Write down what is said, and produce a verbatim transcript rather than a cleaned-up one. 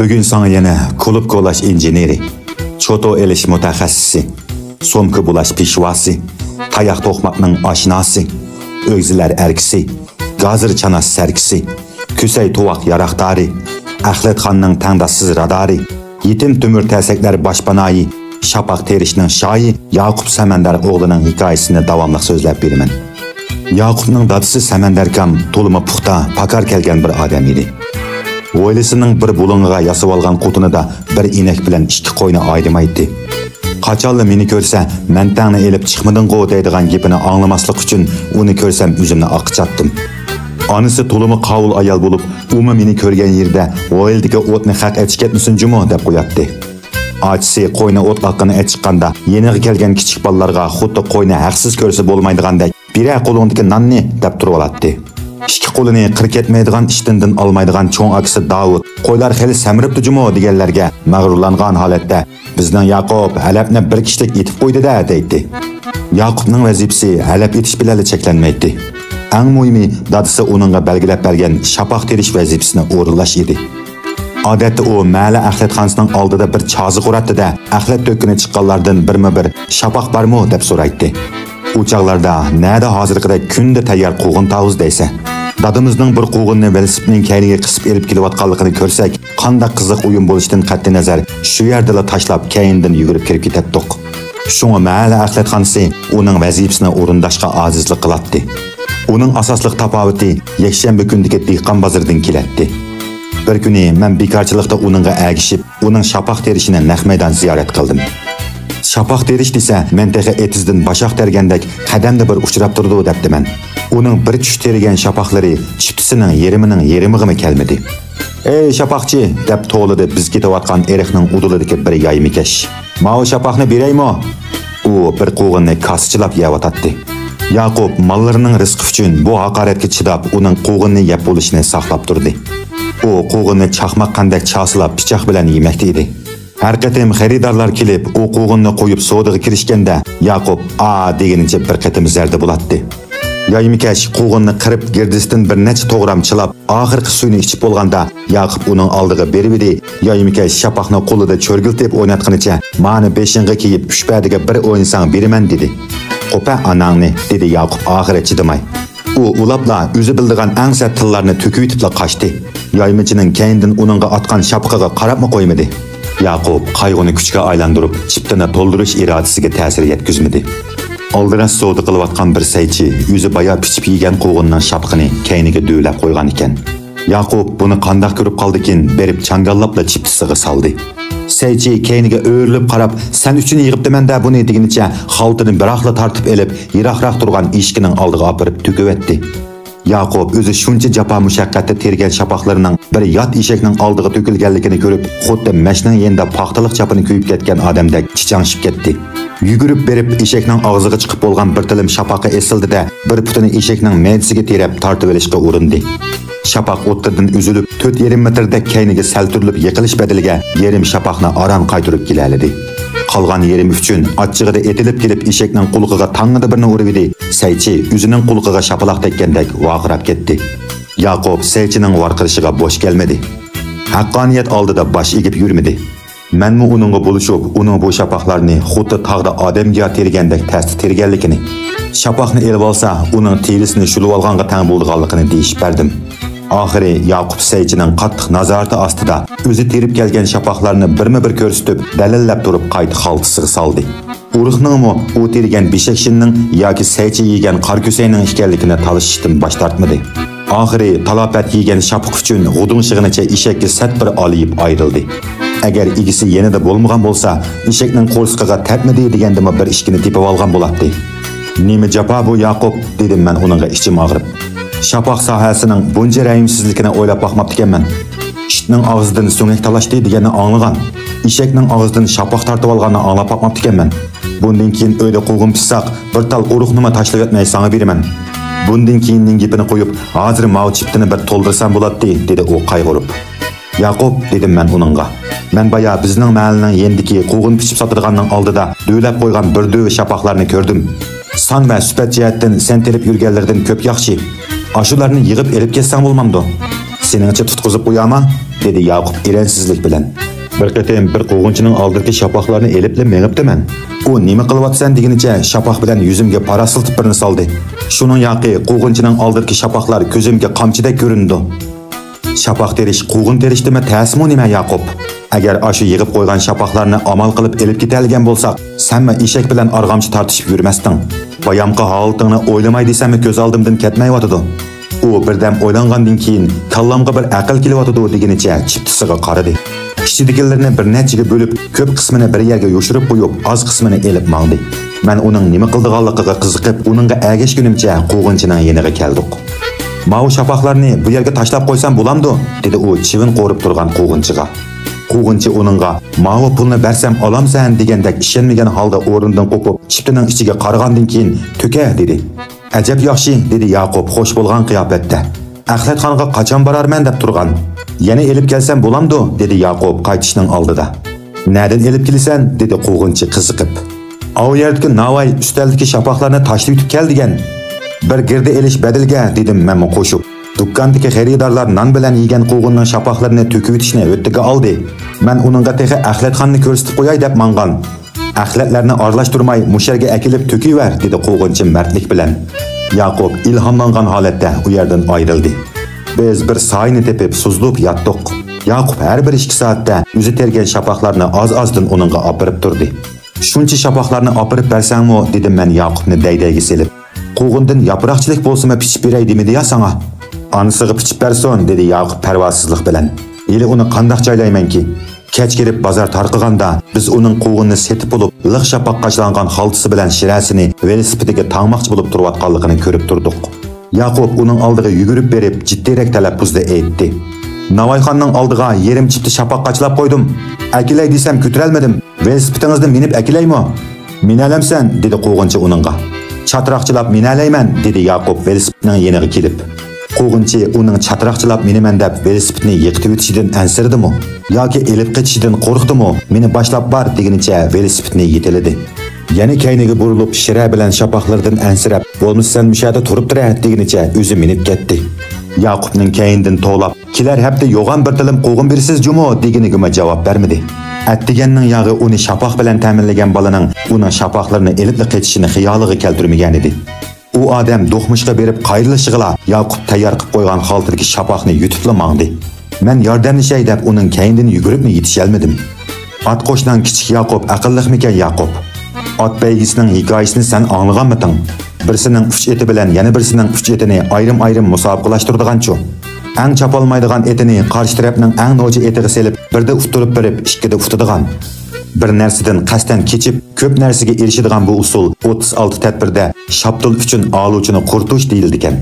بۈگۈن ساڭا يەنە كۇلۇب كولاش ئىنژېنېرى، چوتو ئېلىش مۇتەخەسسىسى، سومكا بۇلاش پېشۋاسى، تاياق توقماقنىڭ ئاشناسى، ئۆگزىلەر ئەركىسى، گازىر چاناس سەركىسى، كۈسەي تۇۋاق ياراقدارى، ئەخلەتخاننىڭ تەڭداشسىز رادارى، يېتىم تۆمۈر تەسەكلەر باشپانايى، شاپاق تېرىشنىڭ شاھى ياقۇپ سەمەندەر ئوغلىنىڭ ھېكايىسىنى داۋاملىق سۆزلەپ بېرىمەن. ياقۇپنىڭ دادىسى سەمەندەركام تولىمۇ پۇختا، پاكار كەلگەن بىر ئادەم ئىدى. ھويلىسىنىڭ بىر بۇلۇڭىغا ياسىۋالغان قوتۇنىدا بىر ئىنەك بىلەن ئىككى قوينى ئايرىمايتتى. قاچانلا مېنى كۆرسە، «مەنتەڭنى ئېلىپ چىقمىدىڭغۇ» دەيدىغان گېپىنى ئاڭلىماسلىق ئۈچۈن، ئۇنى كۆرسەم ئۆزۈمنى ئاقىچاتتىم. ئانىسى تولىمۇ قاۋۇل ئايال بولۇپ، ئۇمۇ مېنى كۆرگەن يېرىدە «ھويلىدىكى ئوتنى خەق ئەچىكەتمىسۇن جۇمۇ» دەپ قوياتتى. ئاچىسى قوينى ئوتلاققىنى ئەچىققاندا، يېنىغا كەلگەن كىچىك بالىلارغا خۇددى قوينى ھەقسىز كۆرسە بولمايدىغاندەك، «بېرە قولۇڭدىكى ناننى» دەپ تۇرۇۋالاتتى. ئىككى قولىنى قىر كەتمەيدىغان ئىشتىندىن ئالمايدىغان چوڭ ئاكىسى داۋۇت، «قويلار خېلى سەمرىپتۇ جۇمۇ» دېگەنلەرگە مەغرۇرلانغان ھالەتتە، «بىزنىڭ ياقۇپ ھەلەپنى بىر كىشىلىك ئېتىپ قويدى-دە» دەيتتى. ياقۇپنىڭ ۋەزىپىسى ھەلەپ ئېتىش بىلەنلا چەكلەنمەيتتى. ئەڭ مۇھىمى، دادىسى ئۇنىڭغا بەلگىلەپ بەرگەن شاپاق تېرىش ۋەزىپىسىنى ئورۇنلاش ئىدى. ئادەتتە ئۇ مەھەللە ئەخلەتخانىسىنىڭ ئالدىدا بىر چازا قۇراتتى-دە، ئەخلەت تۆككىنى چىققانلاردىن بىرمۇ بىر «شاپاق بارمۇ؟» دەپ سورايتتى. ئۇ چاغلاردا نەدە ھازىرقىدەك كۈندە تەييار قوغۇن تاۋۇز دەيسە. دادىمىزنىڭ بىر قوغۇننى ۋېلىسىپىتنىڭ كەينىگە قىسىپ ئېلىپ كېلىۋاتقانلىقىنى كۆرسەك، قانداق قىزىق ئويۇن بولۇشىدىن قەتئىينەزەر، شۇ يەردىلا تاشلاپ، كەينىدىن يۈگۈرۈپ كىرىپ كېتەتتۇق. شۇڭا مەھەللە ئەخلەتخانىسى ئۇنىڭ ۋەزىپىسىنى ئورۇنداشقا ئاجىزلىق قىلاتتى. ئۇنىڭ ئاساسلىق تاپاۋىتى يەكشەنبە كۈنىدىكى دېھقان بازىرىدىن كېلەتتى. بىر كۈنى مەن بىكارچىلىقتا ئۇنىڭغا ئەگىشىپ، ئۇنىڭ شاپاق تېرىشىنى نەق مەيدان زىيارەت قىلدىم. شاپاق تېرىش دېسە، مەن تېخى ئېتىزدىن باشاق تەرگەندەك قەدەمدە بىر ئۇچراپ تۇرىدۇ، دەپتىمەن. ئۇنىڭ بىر چۈش تېرىگەن شاپاقلىرى چىپتىسىنىڭ يېرىمىنىڭ يېرىمىغىمۇ كەلمىدى. «ئەي شاپاقچى!» دەپ توۋلىدى بىز كېتىۋاتقان ئېرىقنىڭ ئۇدۇلىدىكى بىر يايمىكەش. «ماۋۇ شاپاقنى بېرەيمۇ؟» ئۇ بىر قوغۇننى كاسىچىلاپ يەۋاتاتتى. ياقۇپ ماللىرىنىڭ رىزقى ئۈچۈن بۇ ھاقارەتكە چىداپ، ئۇنىڭ قوغۇننى يەپ بولۇشىنى ساقلاپ تۇردى. ئۇ قوغۇننى چاقماق قاندەك چاسىلاپ، پىچاق بىلەن يېمەكتە ئىدى. ھەر قېتىم خېرىدارلار كېلىپ، ئۇ قوغۇننى قويۇپ سودىغا كىرىشكەندە، ياقۇپ «ئا» دېگىنىچە بىر قېتىم زەردە بولاتتى. يايمىكەش قوغۇننى قىرىپ، گىردىسىدىن بىر نەچچە توغرام چىلاپ، ئاخىرقى سۈيىنى ئىچىپ بولغاندا، ياقۇپ ئۇنىڭ ئالدىغا بېرىۋىدى. يايمىكەش شاپاقنى قولىدا چۆرگۈلىتىپ ئويناتقىنىچە، «مانى بېشىڭغا كىيىپ، ئۈچ پەدىگە بىر ئوينىساڭ بېرىمەن» دېدى. «قوپە ئاناڭنى» دېدى ياقۇپ ئاخىرى چىدىماي. ئۇ ئۇلاپلا ئۆزى بىلىدىغان ئەڭ سەت تىللارنى تۆكۈۋېتىپلا قاچتى. يايمىچىنىڭ كەينىدىن ئۇنىڭغا ئاتقان شاپىقىغا قاراپمۇ قويمىدى. ياقۇپ قايغۇنى كۈچكە ئايلاندۇرۇپ، چىپتىنى تولدۇرۇش ئىرادىسىگە تەسىر يەتكۈزمىدى. ئالدىراش سودا قىلىۋاتقان بىر سەيچى ئۆزى بايا پىچىپ يېگەن قوغۇننىڭ شاپىقىنى كەينىگە دۆۋىلەپ قويغانىكەن. ياقۇپ بۇنى قانداق كۆرۈپ قالدىكىن، بېرىپ چاڭگاللاپلا چىپتىسىغا سالدى. سەيچى كەينىگە ئۆرۈلۈپ قاراپ، «سەن ئۈچۈن يىغىپتىمەن-دە بۇنى» دېگىنىچە خالتىنى بىراقلا تارتىپ ئېلىپ، يىراقراق تۇرغان ئىشىكنىڭ ئالدىغا ئاپىرىپ تۆكۈۋەتتى. ياقۇپ ئۆزى شۇنچە جاپا مۇشەققەتتە تېرىگەن شاپاقلىرىنىڭ بىر يات ئېشەكنىڭ ئالدىغا تۆكۈلگەنلىكىنى كۆرۈپ، خۇددى مەشنىڭ يېنىدا پاختىلىق چاپىنى كۆيۈپ كەتكەن ئادەمدەك چىچاڭشىپ كەتتى. يۈگۈرۈپ بېرىپ ئېشەكنىڭ ئاغزىغا چىقىپ بولغان بىر تىلىم شاپاققا ئېسىلدى-دە، بىر پۇتىنى ئېشەكنىڭ مەيدىسىگە تىرەپ تارتىۋېلىشقا ئۇرۇندى. شاپاق ئوتتۇرىدىن ئۈزۈلۈپ، تۆت يېرىم مېتىردەك كەينىگە سەلتۈرۈلۈپ يىقىلىش بەدىلىگە يېرىم شاپاقنى ئاران قايتۇرۇپ كېلەلىدى. قالغان يېرىمى ئۈچۈن ئاچچىقىدا ئېتىلىپ كېلىپ ئېشەكنىڭ قۇلىقىغا تاڭگىدا بىرنى ئۇرۇۋىدى. سەيچى ئۆزىنىڭ قۇلىقىغا شاپىلاق تەگكەندەك ۋارقىراپ كەتتى. ياقۇپ سەيچىنىڭ ۋارقىرىشىغا بوش كەلمىدى. ھەققانىيەت ئالدىدا باش ئېگىپ يۈرمىدى. مەنمۇ ئۇنىڭغا بولۇشۇپ، ئۇنىڭ بۇ شاپاقلارنى خۇددى تاغدا ئادەمگە تېرىگەندەك تەستە تېرىگەنلىكىنى، شاپاقنى ئېلىۋالسا، ئۇنىڭ تېرىسىنى شۇلۇۋالغانغا تەڭ بولىدىغانلىقىنى دېيىشىپ بەردىم. ئاخىرى ياقۇپ سەيچىنىڭ قاتتىق نازارىتى ئاستىدا ئۆزى تېرىپ كەلگەن شاپاقلارنى بىرمۇ بىر كۆرسىتىپ، دەلىللەپ تۇرۇپ قايتا خالتىسىغا سالدى. ئۇرۇقنىڭمۇ ئۇ تېرىگەن بېشەك شىننىڭ ياكى سەيچى يېگەن قارا كۆسەينىڭ ئىكەنلىكىنى تالىشىشتىن باش تارتمىدى. ئاخىرى تالاپەت يېگەن شاپىقى ئۈچۈن غۇدۇڭشىغىنىچە ئېشەككە سەت بىر ئالىيىپ ئايرىلدى. ئەگەر ئىگىسى يېنىدا بولمىغان بولسا، ئېشەكنىڭ قورسىقىغا تەپمىدى دېگەندىمۇ بىر ئىشىكنى تېپىۋالغان بولاتتى. «نېمە جاپا بۇ، ياقۇپ؟» دېدىم مەن ئۇنىڭغا ئىچىم ئاغرىپ. شاپاق ساھەسىنىڭ بۇنچە رەھىمسىزلىكىنى ئويلاپ باقماپتىكەنمەن. «ئىتنىڭ ئاغزىدىن سۆڭەك تالاشتى» دېگەننى ئاڭلىغان، ئېشەكنىڭ ئاغزىدىن شاپاق تارتىۋالغاننى ئاڭلاپ باقماپتىكەنمەن. بۇندىن كېيىن ئۆيدە قوغۇن پىشساق، بىر تال ئۇرۇقنىمۇ تاشلىۋەتمەي ساڭا بېرىمەن. بۇندىن كېيىننىڭ گېپىنى قويۇپ، ھازىر ماۋۇ چىپتىنى بىر تولدۇرسام بولاتتى، دېدى ئۇ قايغۇرۇپ. «ياقۇپ»، دېدىم مەن ئۇنىڭغا، «مەن بايا بىزنىڭ مەھەللىنىڭ يېنىدىكى قوغۇن پىشىپ ساتىدىغاننىڭ ئالدىدا دۆۋىلەپ قويغان بىر دۆۋە شاپاقلارنى كۆردۈم. سان ۋە سۈپەت جەھەتتىن سەن تېرىپ يۈرگەنلىرىدىن كۆپ ياخشى. ئاشۇلارنى يىغىپ ئېلىپ كەتسەڭ بولمامدۇ؟» سېنىڭچە تۇتقۇزۇپ قوياما؟ دېدى ياقۇپ ئېرەنسىزلىك بىلەن. بىر قېتىم بىر قوغۇنچىنىڭ ئالدىدىكى شاپاقلارنى ئېلىپلا مېڭىپتىمەن. ئۇ نېمە قىلىۋاتىسەن دېگىنىچە شاپاق بىلەن يۈزۈمگە پاراسلىتىپ بىرنى سالدى. شۇنىڭ ياقى قوغۇنچىنىڭ ئالدىدىكى شاپاقلار كۆزۈمگە قامچىدەك كۆرۈنىدۇ. شاپاق تېرىش قوغۇن تېرىشتىنمۇ تەسمۇ نېمە، ياقۇپ؟ ئەگەر ئاشۇ يىغىپ قويغان شاپاقلارنى ئامال قىلىپ ئېلىپ كېتەلىگەن بولساق، سەنمۇ ئېشەك بىلەن ئارغامچا تارتىشىپ يۈرمەستىڭ. بايامقى ھالىتىڭنى ئويلىماي دېسەممۇ كۆز ئالدىمدىن كەتمەيۋاتىدۇ. ئۇ بىردەم ئويلانغاندىن كېيىن كاللامغا بىر ئەقىل كېلىۋاتىدۇ دېگىنىچە چىپتىسىغا قارىدى. ئىچىدىكىلىرىنى بىر نەچچىگە بۆلۈپ، كۆپ قىسمىنى بىر يەرگە يوشۇرۇپ قويۇپ، ئاز قىسمىنى ئېلىپ ماڭدى. مەن ئۇنىڭ نېمە قىلىدىغانلىقىغا قىزىقىپ، ئۇنىڭغا ئەگەشكىنىمچە قوغۇنچىنىڭ يېنىغا كەلدۇق. ماۋۇ شاپاقلارنى بۇ يەرگە تاشلاپ قويسام بولامدۇ؟ دېدى ئۇ چىۋىن قورۇپ تۇرغان قوغۇنچىغا. قوغۇنچى ئۇنىڭغا، ماۋۇ پۇلنى بەرسەم ئالامسەن دېگەندەك ئىشەنمىگەن ھالدا ئورنىدىن قوپۇپ، چىپتىنىڭ ئىچىگە قارىغاندىن كېيىن، تۆكە دېدى. ئەجەب ياخشى، دېدى ياقۇپ خوش بولغان قىياپەتتە. ئەخلەتخانىغا قاچان بارارمەن دەپ تۇرغان. يەنە ئېلىپ كەلسەم بولامدۇ؟ دېدى ياقۇپ قايتىشنىڭ ئالدىدا. نەدىن ئېلىپ كېلىسەن؟ دېدى قوغۇنچى قىزىقىپ. ئاۋۇ يەردىكى ناۋاي ئۈستەلدىكى شاپاقلارنى تاشلىۋېتىپ كەل دېگەن. بىر گىردە ئېلىش بەدىلىگە، دېدىم مەنمۇ قوشۇپ. دۇكاندىكى خېرىدارلار نان بىلەن يېگەن قوغۇننىڭ شاپاقلىرىنى تۆكۈۋېتىشنى ھۆددىگە ئالدى. مەن ئۇنىڭغا تېخى ئەخلەتخانىنى كۆرسىتىپ قوياي دەپ ماڭغان. ئەخلەتلەرنى ئارىلاشتۇرماي مۇشۇ يەرگە ئەكېلىپ تۆكۈۋەر، دېدى قوغۇنچى مەردلىك بىلەن. ياقۇپ ئىلھاملانغان ھالەتتە ئۇ يەردىن ئايرىلدى. بىز بىر سايىنى تېپىپ سوزۇلۇپ ياتتۇق. ياقۇپ ھەر بىر ئىككى سائەتتە ئۆزى تېرىگەن شاپاقلارنى ئاز-ئازدىن ئۇنىڭغا ئاپىرىپ تۇردى. شۇنچە شاپاقلارنى ئاپىرىپ بەرسەڭمۇ؟ دېدىم مەن ياقۇپنى دەيدەيگە سېلىپ. قوغۇندىن ياپراقچىلىك بولسىمۇ پىچىپ بېرەي دېمىدى يا ساڭا؟ ئانىسىغا پىچىپ بەرسۇن، دېدى ياقۇپ پەرۋاسىزلىق بىلەن. ھېلى ئۇنى قانداق جايلايمەنكى؟ كەچ كىرىپ بازار تارقىغاندا، بىز ئۇنىڭ قوغۇننى سېتىپ بولۇپ، لىق شاپاق قاچىلانغان خالتىسى بىلەن شىرەسىنى ۋېلىسىپىتىگە تاڭماقچى بولۇپ تۇرۇۋاتقانلىقىنى كۆرۈپ تۇردۇق. ياقۇپ ئۇنىڭ ئالدىغا يۈگۈرۈپ بېرىپ، جىددىيرەك تەلەپپۇزدا ئېيتتى. ناۋايخاننىڭ ئالدىغا يېرىم چىپتا شاپاق قاچىلاپ قويدۇم. ئەكېلەي دېسەم كۆتۈرەلمىدىم. ۋېلىسىپىتىڭىزنى مىنىپ ئەكېلەيمۇ؟ مىنەلەمسەن؟ دېدى قوغۇنچى ئۇنىڭغا. چاتراقچىلاپ مىنەلەيمەن، دېدى ياقۇپ ۋېلىسىپىتنىڭ يېنىغا كېلىپ. قوغۇنچى ئۇنىڭ چاتراقچىلاپ مىنىمەن دەپ ۋېلىسىپىتنى يىقىتىۋېتىشىدىن ئەنسىرىدىمۇ ياكى ئېلىپ قېچىشىدىن قورقتىمۇ، مېنى باشلاپ بار دېگىنىچە ۋېلىسىپىتنى يېتىلىدى. يەنە كەينىگە بۇرۇلۇپ، شىرە بىلەن شاپاقلىرىدىن ئەنسىرەپ، بولمىسا سەن مۇشۇ يەردە تۇرۇپ تۇرە دېگىنىچە ئۆزى مىنىپ كەتتى. ياقۇپنىڭ كەينىدىن توۋلاپ، كېلەر ھەپتە يوغان بىر تىلىم قوغۇن بېرىسىز جۇمۇ دېگىنىگىمۇ جاۋاب بەرمىدى. ئەتىگەننىڭ ياغى ئۇنى شاپاق بىلەن تەمىنلىگەن بالىنىڭ ئۇنىڭ شاپاقلىرىنى ئېلىپلا قېچىشىنى خىيالىغا كەلتۈرمىگەنىدى. ئۇ ئادەم دوقمۇشقا بېرىپ قايرىلىشىغىلا ياقۇپ تەييار قىلىپ قويغان خالتىدىكى شاپاقنى يۇتۇپلا ماڭدى. مەن ياردەملىشەي دەپ ئۇنىڭ كەينىدىن يۈگۈرۈپمۇ يېتىشەلمىدىم. ئاتقوشناڭ كىچىك ياقۇپ ئەقىللىقمىكەن ياقۇپ؟ ئات بەيگىسىنىڭ ھېكايىسىنى سەن ئاڭلىغانمىتىڭ؟ بىرسىنىڭ ئۈچ ئېتى بىلەن يەنە بىرسىنىڭ ئۈچ ئېتىنى ئايرىم-ئايرىم مۇسابىقىلەشتۈرىدىغانچۇ؟ ئەڭ چاپالمايدىغان ئېتىنى قارشى تەرەپنىڭ ئەڭ نوچى ئېتىغا سېلىپ، بىردە ئۇتتۇرۇپ بېرىپ، ئىككىدە ئۇتىدىغان. بىر نەرسىدىن قەستەن كېچىپ، كۆپ نەرسىگە ئېرىشىدىغان بۇ ئۇسۇل ئوتتۇز ئالتە تەدبىردە شاپتۇل ئۈچۈن ئالۇچىنى قۇرۇتۇش دېيىلىدىكەن.